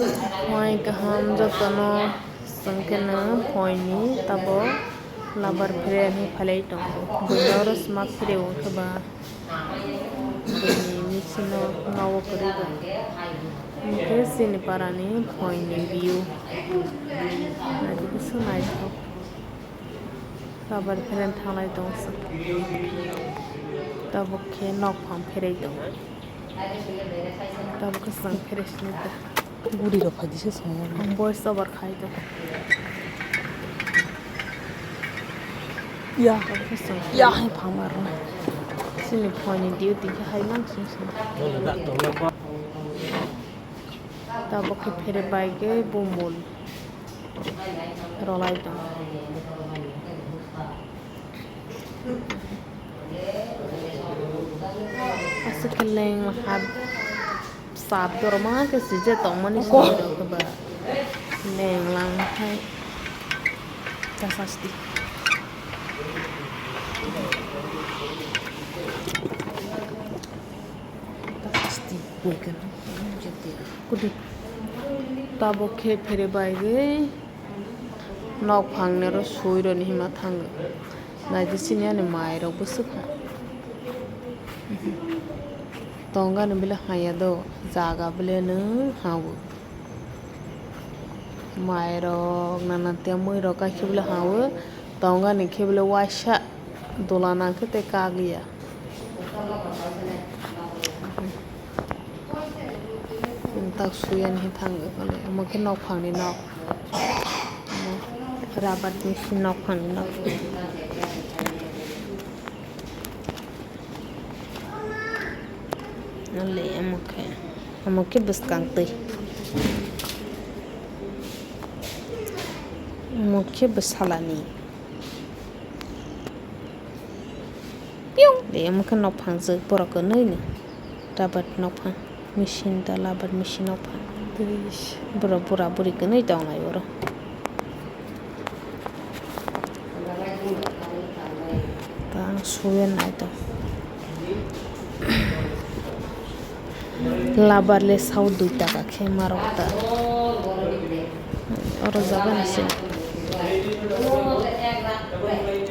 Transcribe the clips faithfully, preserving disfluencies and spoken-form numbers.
Mai kaham jotono chwng khe no phoini tabok labar phere hinwi phalwi tongo. Buino oro sma phere o khe ba buini machine o nogo kwrwi ba. Hwnkhe chini parani phoini view. Naitugwi se naithok. Labar phereng thanglai tong se. Tabuk khe nok phang pherei tong. Tabuk khe chwng pherei sini ta. Guri rok phai dise song. Ang voice over khai tong. Ya. Tabuk khe chwng ya, hai phang mar na. Chini phone ni duty khe hai nang sing sing. Tabuk khe phere bai khe bumbun. Rolai tong. Aswk khe leng ha sap dorma khe sije tongmani simi rok khe ba leng lang hai. Tasasti. Tasasti. Kudi. Tabuk khe phere bai gwi. Nok phang ni oro sui roni hima thango. Naidi sini ani mai rok bwswk ha. Tongani bile haya do, jaga bile nw ha o. Mai rok nana tia mui rok khe bile ha o. Tongani khe bile waisa dola nang khe tei kagwi ya. Tak suyani hi thango, omo khe nok phangni nok. Omo rabar ni si nok phangni nok. Nole omo khe, omo khe bwskang twi. Omo khe bwsalani. Piyung! De, omo khe nok phangjak borok kwnwi ni. Rabar nok phang, machine da, rabar machine nok phang. Borok bura buri kwnwi tongnai oro. Ta ang suya nai to. Labar le sao dui taka khe marok ta. Oro jaga ni se.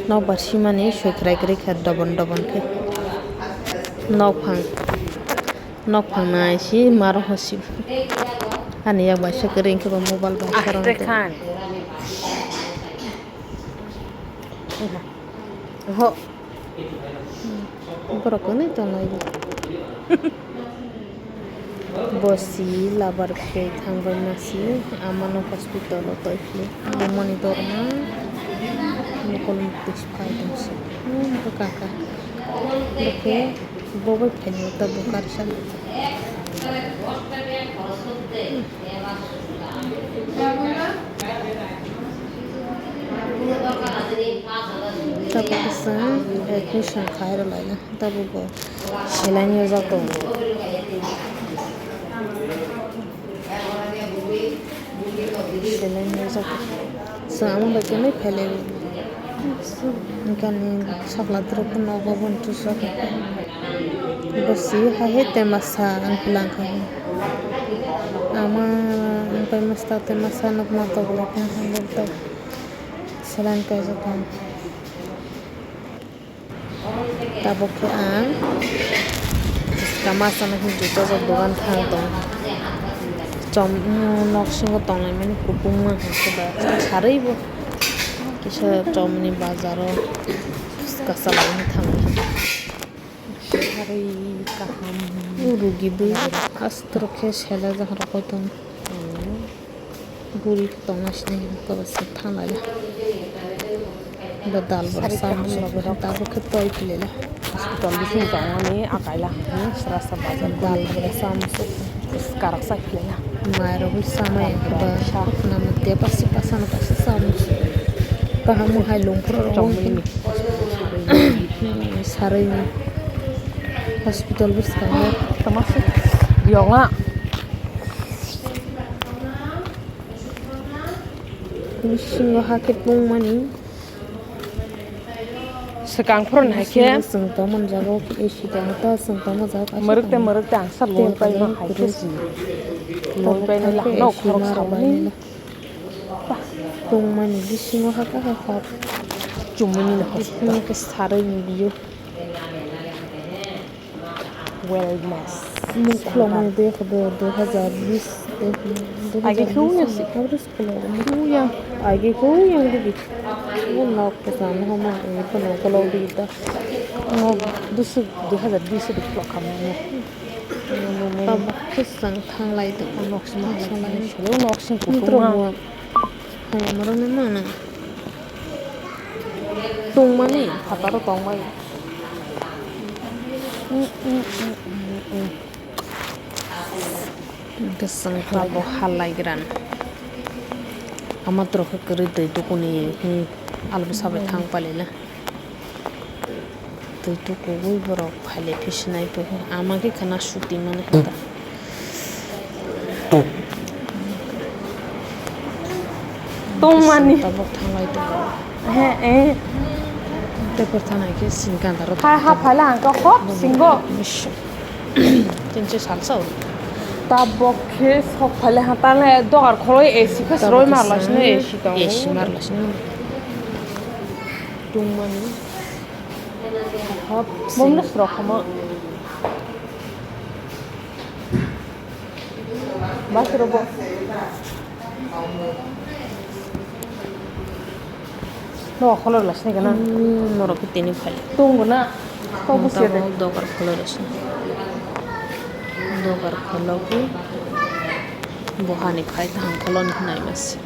Nokbar simani soi krai krai kha dobon dobon khe. Nokphang, nokphang nai si marok ho si. Ani yak bai se kwrwi khe bo mobile bai khorang tong. Oho. Borok kwnwi tonglai bo. Bo si labar khe thangbai ma si, amano hospital o toi phili. Bo monitor ma mokol mukti si phai tong si. Hmm, bo kaka. Bo khe bo bai phaini ta bo karisa. Tabuk khe chwng admission khai rw laina, tabuk bo saline yojak tongo. Saline yojak tongo. Chwng amo bai khe nai phailai rw. Hwnkhe ani sakla twrwk khe nogo bo hwnwi chusok. Bo si hai hai tei masa ang khe lang kha. Ama ang pai masa tei masa nukma togolai kha, saline kaijak kha. Tabuk khe ang kama sana hwnwi juta rok dogan thang tong. Chom nok singo tongnai mani kubungma hwnkhe ba sarwi bo kisa chomni bazaro kasalai thangwi. Sarwi kaham. O rugi bwlai astro khe sela jaga rok koi tong. Buri tongma sini kobasa thanglai. Ba dal bwrwi samu suk tabuk khe toi pili la. Hospital bising tongmani akai la hwnwi sra sra bazar dal bwrwi samu suk karak sa pili la. Mai rok wi samai ba namo te pasi pasano pasi samu suk. Kaham hai lungphuru rok. Sarwi ni hospital bwskango. Tongma suk yong la. Bisingo hakhe tongmani Swkang phoro hai khe. Chwng tongmani jaga o A C tong ta, chwng tongma jaga o A C tong. Mwrwk tei mwrwk tei ang sa loi paima hai khe si. Loi painai lang no khorok sauni. Tongmani bisingo hakhe hor. Chumui ni hospital. Bisingo khe sarwi ni biyo. Wellness. Mung khulokmani de khe bo dui hazar bis. Age khe wngya se. Age khe wngya de. Bo nok kwcham no hwnmani, bono ukolog di ta. Nok bwswk dui hazar bis de khulok kha mani. Tabuk khe chwng thanglai tongo. Nok sima thanglai. Nok sing kutung ma. Tongmani phataro tongmani. Hwnkhe chwng abo halai gran. Ama toro khe kwrwi twi tukuni, hmm, albusa bai thang palina. Twi tukugwi borok phaile phi swnai phai khe. Ama khe khwna suti mani khe ta. Tongmani. Tabuk thanglai tongo. He, eh. Tei kwthang hai khe sini ganda rok. Hai ha phaile ang khe hop singo. Tense salsa o. Tabuk khe sok phaile ha tale dogar khoroi A C khe sroi mar lasino A C tongo. A C mar lasino. Tongmani. Hop. Bonus rok hamo. Bas robo. No, kholor lasni gana. Hmm, norok khe tini phai. Tong gana. Kok busia de. Dogar kholor lasni. Dogar khologwi. Bohani phai thang kholon hinai masi.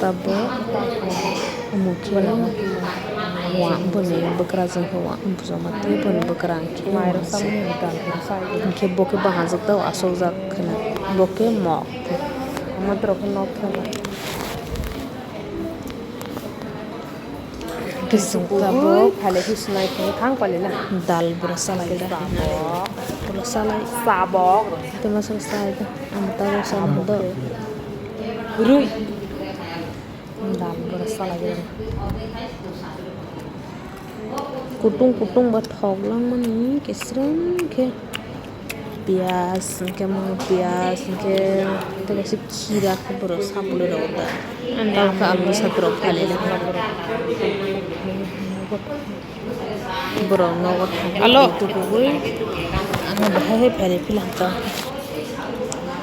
Tabuk omo khe wa boni bwkrajwk khe wa bujama tei boni bwkrang khe hwnkhe bo khe bahajwk tei asokjak kheno bo khe mok. Omo borok khe nok thani. Tei chwng tabuk phalei khe sinai khe thang pali na. Dal bwrwi salai da. Sabok. Bwrwi salai. Sabok. Tei masa salai da. Ang tabuk sana do. Rwi. Dal bwrwi salai da. Kutung kutung ba thok langmani kesrem khe. Piyaj, hwnkhe mo piyaj, hwnkhe tei kaisa kira khe borok sabulai rok da. Tamo khe albusa borok phalila. Borok nogo thangwi tubugwi ano bahai hai phailai philang ta.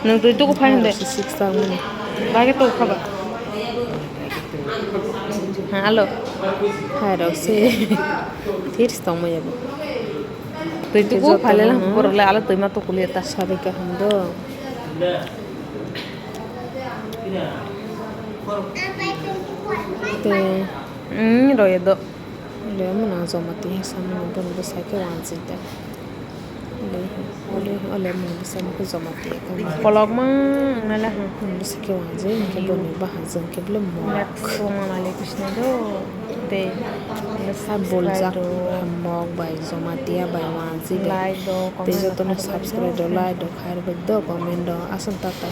Nwng twi tuku phai hwnde? Six ta mani. Bagwi tuku kha ba? Ha, alo. Hai rok se. Thir se tongma yabo. Twi tuku phalila borok le alo twi ma tuku le ta. Sabi kaham do. Te. Hmm, royo do. Royo mo na joma twi ha samani borok bwsai khe wanjwi ta. Ole, ole, ole mo bwsai mo khe joma twi. Kolokma wngna le ha. Bwsai khe wanjwi hwnkhe boni bahai jwng khe bole mo. Next song mali Krishna do. Tei. Buljak subscribe do. Hamok bai joma tiya bai wanjwi bai. Like do, tei comment jotono do, subscribe do, like do, khair bai do, comment do, aswk ta ta.